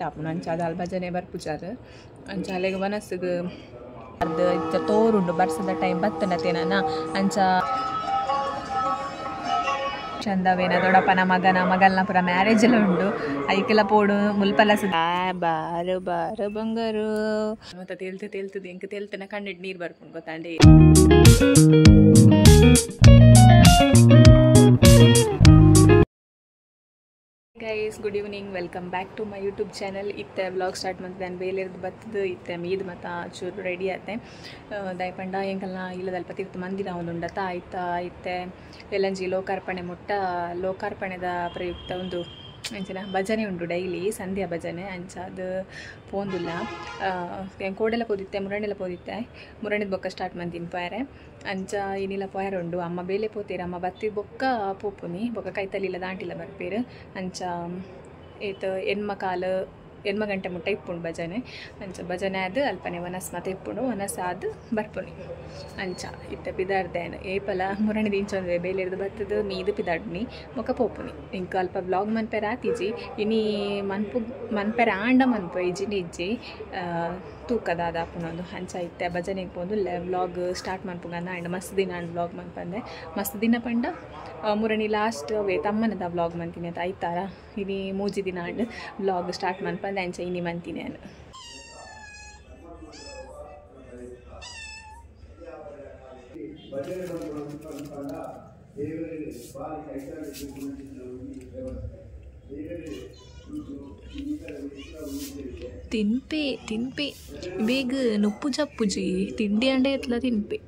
ಆಪುಂಡು ಅಂಚ ದಾಲ್ ಭಜನೆ ಬರ್ಪುಜಾರು ಅಂಚ ಅಲೆಗ್ ವನಸ್ಗ್ ಅರ್ದ್ ಇತ್ತೆ ತೋರುಂಡು ಬರ್ಸದ ಟೈಮ್ ಬತ್ತನತೇನ ಅಂಚ ಚಂದವೇನ ದೊಡಪನ ಮಗನ ಮಗಲ್ನ ಪುರ ಮ್ಯಾರೇಜ್ ಎಲ್ಲ ಉಂಡು ಐಕೆಲ್ಲ ಪೋಡು ಮುಲ್ಪಲ ಬಾರು ಬಾರು ಬಂಗಾರು ಮತ್ತೆ ತೇಲ್ತು ತೇಲ್ತದೆ ಎಂಕ ತೇಲ್ತನ ಕಣ್ಣಿಡ್ ನೀರು ಬರ್ಪುಂಡು ಗೊತ್ತಾಂಡೆ. Guys, good evening, welcome back to my YouTube channel. ಇತ್ತೆ ವ್ಲಾಗ್ ಸ್ಟಾರ್ಟ್ ಮಾಡ್ತಿದ್ದೆ ಬೇಲಿರ್ದು ಬತ್ತದು ಇತ್ತೆ ಮೀದು ಮತ್ತು ಚೂರು ರೆಡಿ ಆತೆ ದಯಪಂಡ ಎಂಕಲ್ನ ಇಲ್ಲದಲ್ಪ ತೀರ್ಥ ಮಂದಿರ ಒಂದುಂಡತ ಆಯ್ತಾ ಇತ್ತೆ ಎಲ್ಲಂಜಿ ಲೋಕಾರ್ಪಣೆ ಮುಟ್ಟ ಲೋಕಾರ್ಪಣೆದ ಪ್ರಯುಕ್ತ ಒಂದು ಅಂಚಿನ ಭಜನೆ ಉಂಟು ಡೈಲಿ ಸಂಧ್ಯಾ ಭಜನೆ ಅಂಚ ಅದು ಪೋಂದುಲ್ಲ ಕೋಡೆಲ್ಲ ಪೋದಿತ್ತೆ ಮುರಣಿಲ್ಲ ಪೋದಿತ್ತೆ ಮುರಣಿದ ಬೊಕ್ಕ ಸ್ಟಾರ್ಟ್ ಮಂದಿನ ಪೋಯರೆ ಅಂಚ ಏನಿಲ್ಲ ಪೋಯರ್ ಉಂಡು ಅಮ್ಮ ಬೇಲೆ ಪೋತೀರ ಅಮ್ಮ ಬತ್ತಿ ಬೊಕ್ಕ ಪೋಪುನಿ ಬೊಕ್ಕ ಕೈತಲಿಲ್ಲ ದಾಂಟಿಲ್ಲ ಬರ್ಪೇರು ಅಂಚ ಏತ ಎನ್ಮ ಕಾಲ ಎನ್ಮ ಗಂಟೆ ಮುಟ್ಟ ಇಪ್ಪುಂಡು ಭಜನೆ ಅಂಚ ಭಜನೆ ಅದು ಅಲ್ಪನೆ ವನಸ್ ಮತ್ತೆ ಇಪ್ಪುಂಡು ವನಸ್ ಅದು ಬರ್ಪುನಿ ಅಂಚ ಇತ್ತ ಪಿದಾರ್ದೇನು ಏಪಲ ಮುರಣಿ ದಿಂಚೊಂದು ಬೇಲಿರ್ದು ಬತ್ತದು ಮೀದು ಪಿದಾಡ್ನಿ ಬೊಕ್ಕ ಪೋಪುನಿ ಇಂಕ ಅಲ್ಪ ಬ್ಲಾಗ್ ಮನ್ಪೆರ ಆತಿಜಿ ಇನಿ ಮನ್ಪು ಮನ್ಪೆರ ಆಂಡ ಮನ್ಪು ಇಜ್ಜಿಂಡಿ ಇಜ್ಜಿ ತೂಕದ ಅದಾಪುನೊಂದು ಅಂಚ ಇತ್ತೆ ಭಜನೆಗೆ ಪೋಂದು ವ್ಲಾಗ್ ಸ್ಟಾರ್ಟ್ ಮನ್ಪುಗಂದ ಆಂಡ ಮಸ್ತ್ ದಿನ ಆಂಡ್ ವ್ಲಾಗ್ ಮನ್ಪಂದೆ ಮಸ್ತ್ ದಿನ ಪಂಡ ಮುರಣಿ ಲಾಸ್ಟ್ ಅವೇ ತಮ್ಮನದ ವ್ಲಾಗ್ ಮಂತೀನಿ ಅಂತ ಐತಾರ ಇನಿ ಮೂಜಿ ದಿನ and vlog start ಮನ್ಪಂದೆ ಅಂಚ ಇನಿ ಮಂತೀನಿ ನಾನು. ತಿನ್ಪೆ ತಿನ್ಪೆ ಬೇಗ ನುಪ್ಪು ಜಪ್ಪುಜಿ ತಿಂಡಿ ಅಂಡೆ ಎತ್ಲ ತಿನ್ಪೆ.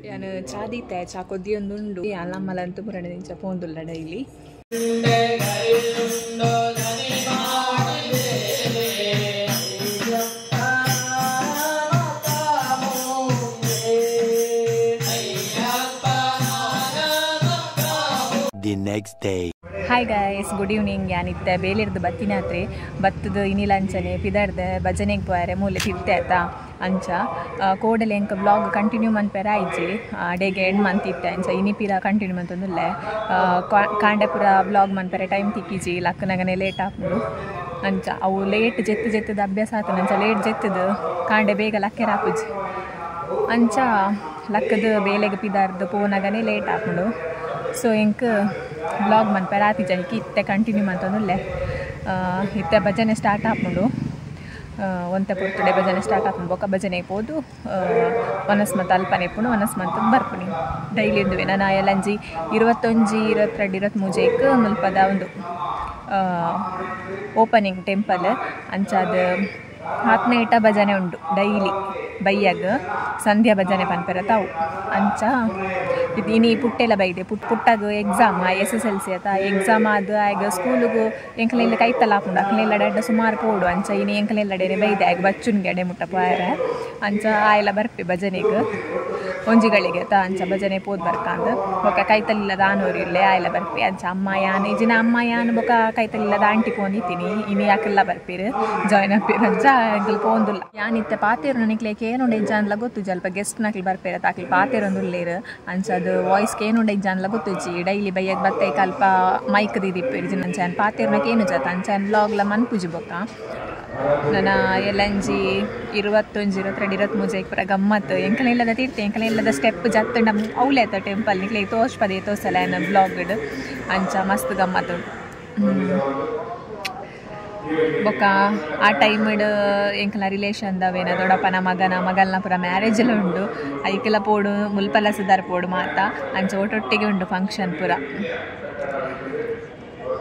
ಯಾನು ಚಾದೀತೆ ಚಾ ಕೊದ್ದಿಯೊಂದುಂಡು ಅಲ್ಲಮ್ಮಲಂತೂ ಮುರಣಿ ದಿಂಚ ಪೋಂದುಲ್ಲ daily. The next day. Hi guys, good evening. ಯಾನಿತ್ತೆ ಬೇಲಿರ್ದು ಬತ್ತಿನಾತ್ರಿ ಬತ್ತದು ಇನಿಲ ಅಂಚನೆ ಪಿದಾರ್ದೆ ಭಜನೆಗೆ ಪೋಯಾರೆ ಮೂಲೆ ತಿರ್ತೆ ಆಯ್ತಾ ಅಂಚ ಕೋಡಲೆ ಎಂಕ ಬ್ಲಾಗ್ ಕಂಟಿನ್ಯೂ ಮನ್ಪೆರ ಆಯ್ಜಿ ಅಡೆಗೆ ಎಂಡ್ ಮಂತಿತ್ತೆ ಅಂಚ ಇನಿ ಪಿರ ಕಂಟಿನ್ಯೂ ಮಂತೊಂದುಲ್ಲೆ ಕಾಂಡೆಪುರ ಬ್ಲಾಗ್ ಮನ್ಪೆರೆ ಟೈಮ್ ತಿಕ್ಕಿಜಿ ಲಕ್ಕನಗನೆ ಲೇಟ್ ಆಪುಂಡು ಅಂಚ ಅವು ಲೇಟ್ ಜೆತ್ತು ಜೆತ್ತದ ಅಭ್ಯಾಸ ಆತನ ಅಂಚ ಲೇಟ್ ಜೆತ್ತದು ಕಾಂಡೆ ಬೇಗ ಲಕ್ಕೆರ ಆಪುಜಿ ಅಂಚ ಲಕ್ಕದ ಬೇಲೆಗೆ ಪಿದಾರ್ದು ಪೋನಗನೆ ಲೇಟ್ ಆಪುಂಡು. ಸೊ ಎಂಕ್ ಬ್ಲಾಗ್ ಮನ್ಪೆರ ಆತಿಜ ಇತ್ತೆ ಕಂಟಿನ್ಯೂ ಮಂತೊಂದುಲ್ಲೆ ಇತ್ತೆ ಭಜನೆ ಸ್ಟಾರ್ಟ್ ಆಪುಂಡು ಒಂತೆ ಪೊರ್ತುಡೆ ಭಜನೆ ಸ್ಟಾರ್ಟ್ ಆಪುಂಡು ಬೊಕ್ಕ ಭಜನೆ ಪೋದು ವನಸ್ ಮತ್ತು ಅಲ್ಪನೆ ಇಪ್ಪುಂಡು ವನಸ್ ಮಂತ್ ಬರ್ಪುನಿ ಡೈಲಿ ಇಂದುವೆ ನಾನು ಎಲ್ಲಂಜಿ 21 22 23 ಮುಲ್ಪದ ಒಂದು ಓಪನಿಂಗ್ ಟೆಂಪಲ್ ಅಂಚಾದ ಆತ್ನೇಟ ಭಜನೆ ಉಂಡು ಡೈಲಿ ಬೈಯಾಗ ಸಂಧ್ಯಾ ಭಜನೆ ಪನ್ಪೆರ ತಾವು ಅಂಚ ಇದು ಇನಿ ಪುಟ್ಟೆಲ್ಲ ಬೈದೆ ಪುಟ್ಟಾಗ ಎಕ್ಸಾಮ್ SSLC ಆತ ಎಕ್ಸಾಮ್ ಅದು ಆಗ ಸ್ಕೂಲಿಗೂ ಎಂಕಲೆಲ್ಲ ಕೈತಲ್ಲ ಹಾಕೊಂಡು ಅಕ್ಲೆಲ್ಲ ಅಡ್ಡ ಸುಮಾರು ಪೋಡು ಅಂಚ ಇನಿ ಎಂಕಲೆಲ್ಲ ಅಡೇನೆ ಬೈದೆ ಆಗ ಬಚ್ಚುನ್ಗೆ ಅಡೆ ಮುಟ್ಟ ಪೋಯರೆ ಅಂಚ ಆಯೆಲ್ಲ ಬರ್ಪೆ ಭಜನೆಗೆ ಒಂಜಿಗಳಿಗೆ ತ ಅಂಚ ಭಜನೆ ಪೋದು ಬರ್ಕಂದು ಬೊಕ್ಕ ಕೈತಲಿಲ್ಲದ ಆನೋರು ಇಲ್ಲೇ ಆಯೆಲ್ಲ ಬರ್ಪೆ ಅಂಚ ಅಮ್ಮ ಯಾನ್ ಇಜಿನ ಅಮ್ಮ ಯಾನ್ ಬೊಕ್ಕ ಕೈತಲಿಲ್ಲದ ಆಂಟಿ ಪೋಂದಿತ್ತೀನಿ ಇನಿ ಯಾಕೆಲ್ಲ ಬರ್ಪೀರು ಜಾಯ್ನ್ ಆಪೀರು ಅಂಚ ಎಂಕಲ್ ಪೋಂದುಲ್ಲ ಯಾನಿತ್ತೆ ಪಾತೇರು ನನಗೆ ಕೇನುಂಡೆ ಇಜ್ಜಾನ್ಲ ಗೊತ್ತು ಅಲ್ಪ ಗೆಸ್ಟ್ ನಕ್ಲು ಬರ್ಪೇರ ತಾಕ್ಲಿ ಪಾತೇರೊಂದುಲ್ಲೇರು ಅಂಚ ಅದು ವಾಯ್ಸ್ ಕೇನುಂಡೆ ಇಜ್ಜಾನ್ಲ ಗೊತ್ತುಜ್ಜಿ ಡೈಲಿ ಬೈಯಾಗ ಬತ್ತೆ ಅಲ್ಪ ಮೈಕ್ ದಿದಿಪ್ಪೇರು ಅಂಚ ಪಾತೇರ್ನಕ್ಕೆ ಏನು ಜಾತ ಅಂಚ ಬ್ಲಾಗ್ಲ ಮನ್ಪುಜಿ ಬೊಕ್ಕ ನನ್ನ ಎಲ್ಲಂಜಿ 21 22 23 ಪುರ ಗಮ್ಮತ್ತು ಎಂಕಲ ಇಲ್ಲದ ತೀರ್ತೆ ಎಂಕಲ ಇಲ್ಲದ ಸ್ಟೆಪ್ ಜತ್ತು ನಮ್ಮ ಅವಲೆ ಆಯ್ತ ಟೆಂಪಲ್ ನಿಕ್ಲೆ ತೋರ್ಸ್ಪದೆ ತೋರ್ಸಲ ಏನ ಬ್ಲಾಗ್ಡ್ ಅಂಚ ಮಸ್ತ್ ಗಮ್ಮತ್ತು ಬೊಕ್ಕ ಆ ಟೈಮ್ಡ್ ಎಂಕಲ ರಿಲೇಷನ್ ದವೇನ ದೊಡಪನ ಮಗನ ಮಗಲ್ನ ಪುರ ಮ್ಯಾರೇಜ್ ಎಲ್ಲ ಉಂಡು ಐಕೆಲ್ಲ ಪೋಡು ಮುಲ್ಪಲ ಸುಧಾರ್ ಪೋಡು ಮಾತ ಅಂಚ ಒಟ್ಟೊಟ್ಟಿಗೆ ಉಂಡು ಫಂಕ್ಷನ್ ಪುರ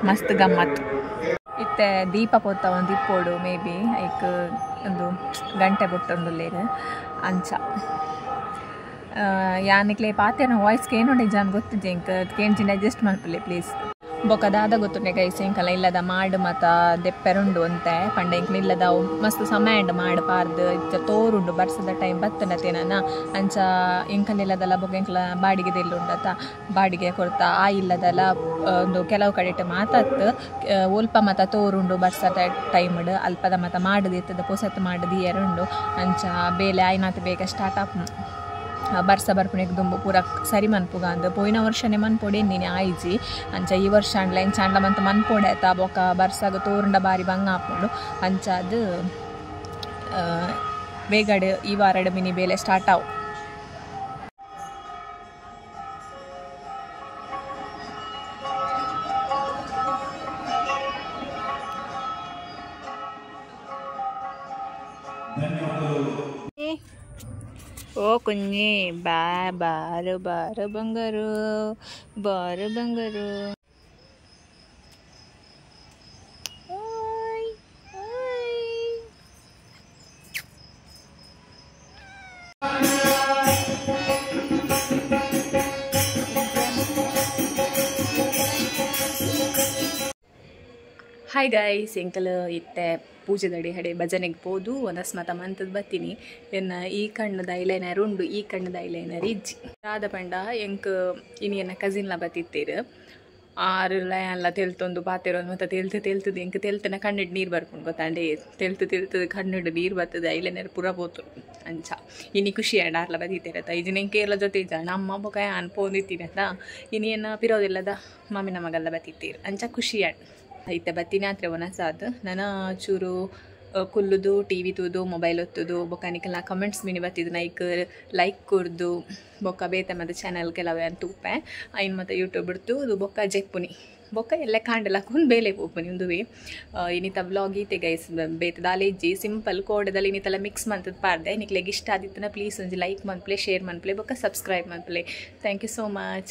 ಮಸ್ತ್ ಗಮ್ಮತ್ತು. ಇತ್ತೆ ದೀಪ ಪೊತ್ತ ಒಂದು ಇಪ್ಪೋಡು ಮೇ ಬಿ ಐಕ್ ಒಂದು ಗಂಟೆ ಬೊಟ್ಟೊಂದುಲ್ಲೇರು ಅಂಚ ಯಾನಿಕ್ಲೆ ಪಾತೇನ ವಾಯ್ಸ್ ಕೇನುಂಡೆ ಜಾನ್ ಗೊತ್ತಿಜ್ಜೆ ಇಂಕ ಕೇಂಜಿನ ಅಡ್ಜಸ್ಟ್ ಮಲ್ಪುಲೆ ಪ್ಲೀಸ್. ಬೊಕ ದಾದ ಗೊತ್ತುಂಡೆ ಗೈಸ್ ಎಂಕಲ ಇಲ್ಲದ ಮಾಡು ಮತ ದೆಪ್ಪೆರುಂಡು ಅಂತೆ ಪಂಡ ಎಂಕಲ ಇಲ್ಲದ ಮಸ್ತ್ ಸಮಯ ಉಂಡು ಮಾಡು ಪಾರ್ದು ಇತ್ತ ತೋರುಂಡು ಬರ್ಸದ ಟೈಮ್ ಬತ್ತನತೇನ ಅಂಚ ಎಂಕಲ ಇಲ್ಲದಲ್ಲ ಬೊಕ ಎಂಕಲ ಬಾಡಿಗೆ ದೆಲ್ಲುಂಡತ ಬಾಡಿಗೆ ಕೊರ್ತ ಆ ಇಲ್ಲದಲ್ಲ ಒಂದು ಕೆಲವು ಕಡೆಟ್ ಮಾತತ್ತು ಒಲ್ಪ ಮತ ತೋರುಂಡು ಬರ್ಸದ ಟೈಮ್ ಅಲ್ಪದ ಮತ ಮಾಡದು ಇತ್ತದ ಪೊಸತ್ ಮಾಡದು ಎರುಂಡು ಅಂಚ ಬೇಲೆ ಆಯ್ನಾತ ಬೇಗ ಸ್ಟಾರ್ಟ್ ಆಪ್ ಬರ್ಸ ಬರ್ಪುನೆಗ್ ದುಂಬು ಪೂರ ಸರಿ ಮನ್ಪುಗ ಅಂದ್ ಪೋಯಿನ ವರ್ಷನೆ ಮನ್ಪೊಡೆ ನೀನೆ ಆಯ್ಜಿ ಅಂಚ ಈ ವರ್ಷ ಅಂಡ್ಲ ಎಂಚ ಅಂಡ್ಲ ಮಂತ ಮನ್ಪೊಡೆ ಆತ ಬೊಕ ಬರ್ಸಾಗ ತೋರುಂಡ ಬಾರಿ ಬಂಗ ಆಪುಂಡು ಅಂಚ ಅದು ಬೇಗಡೆ ಈ ವಾರಡ್ ಮಿನಿ ಬೇಲೆ ಸ್ಟಾರ್ಟ್ ಆವು. ಓ ಕುഞ്ഞಿ ಬಾ ಬಾರು ಬಾರು ಬಂಗಾರು ಬಾರು ಬಂಗಾರು. ಓಯ್ ಓಯ್ ಹಾಯ್ ಗೈಸ್, ಎಂಕಲ್ ಇತ್ತೆ ಪೂಜೆದಡಿ ಹಡೆ ಭಜನೆಗೆ ಪೋದು ಒಂದಸ್ಮತ ಮಂತದ ಬತ್ತೀನಿ. ಎನ್ನ ಈ ಕಣ್ಣದ ಐಲೈನರ್ ಉಂಡು, ಈ ಕಣ್ಣದ ಐಲೈನರ್ ಇಜ್ಜಿ ರಾಧ ಪಂಡ ಎಂಕ್ ಇನಿ ಎನ್ನ ಕಸಿನ್ಲ ಬತ್ತಿತ್ತೀರು ಆರುಲ ಎಲ್ಲ ತೆಲ್ತೊಂದು ಪಾತಿರೋದು ಮತ್ತು ತೆಲ್ತು ತೆಲ್ತದ ಎಂಕ್ ತೆಲ್ತನ ಕಣ್ಣಿಡ್ ನೀರು ಬರ್ಕೊಂಡು ಗೊತ್ತಾಂಡೆ ತೆಲ್ತು ತೆಲ್ತದ ಕಣ್ಣಿಡ್ ನೀರು ಬರ್ತದೆ ಐಲೈನರ್ ಪೂರ ಪೋತು ಅಂಚ ಇನಿ ಖುಷಿ ಆಂಡ್ ಆರ್ಲ ಬತ್ತಿತ್ತೀರತ್ತ ಇಜಿನ ಕೇರಳ ಜೊತೆ ಇದ್ದ ನಮ್ಮ ಬೊಕ ಅನ್ಪೋಂದಿತ್ತೀರತ್ತ ಇನಿ ಎನ್ನ ಪಿರೋದಿಲ್ಲದ ಮಾಮಿನ ಮಗಲ್ಲ ಬತ್ತಿತ್ತೀರು ಅಂಚ ಖುಷಿ ಆಂಡ್. ಇತ್ತೆ ಬತ್ತಿನ ಒನಸಾದ್ ನನ ಚೂರು ಕುಲ್ಲುದು ಟಿವಿ ತೂದು ಮೊಬೈಲ್ ಒತ್ತುದು ಬೊಕ್ಕ ನಿಕಲ್ನ ಕಮೆಂಟ್ಸ್ ಮಿನಿ ಬತ್ತಿದ್ದು ನೈಕ್ ಲೈಕ್ ಕೊರ್ದು ಬೊಕ್ಕ ಬೇತೆ ಮತ್ತು ಚಾನಲ್ ಕೆಲವೇ ಅಂತ ತೂಪೆ ಐನ್ ಮತ್ತು ಯೂಟ್ಯೂಬ್ ತೂದು ಬೊಕ್ಕ ಜೆಪ್ಪುನಿ ಬೊಕ್ಕ ಎಲ್ಲ ಕಾಂಡಲ ಕುಂದು ಬೇಲೆ ಪೋಪುನಿ ಉಂದುವೆ. ಇನ್ನಿತ ವ್ಲಾಗ್ ಈತೆ ಗೈಸ್ ಬೇತೆ ದಾಲೇಜ್ಜಿ ಸಿಂಪಲ್ ಕೋಡದಲ್ಲಿ ಇನ್ನಿತೆಲ್ಲ ಮಿಕ್ಸ್ ಮಂತದ ಪಾರ್ದೆ. ನಿಕ್ಲೆಗ್ ಇಷ್ಟ ಆದಿತ್ತನ ಪ್ಲೀಸ್ ಒಂಜಿ ಲೈಕ್ ಮನ್ಪ್ಲೆ, ಶೇರ್ ಮನ್ಪ್ಲೆ, ಬೊಕ್ಕ subscribe ಮನ್ಪ್ಲೆ. Thank you so much.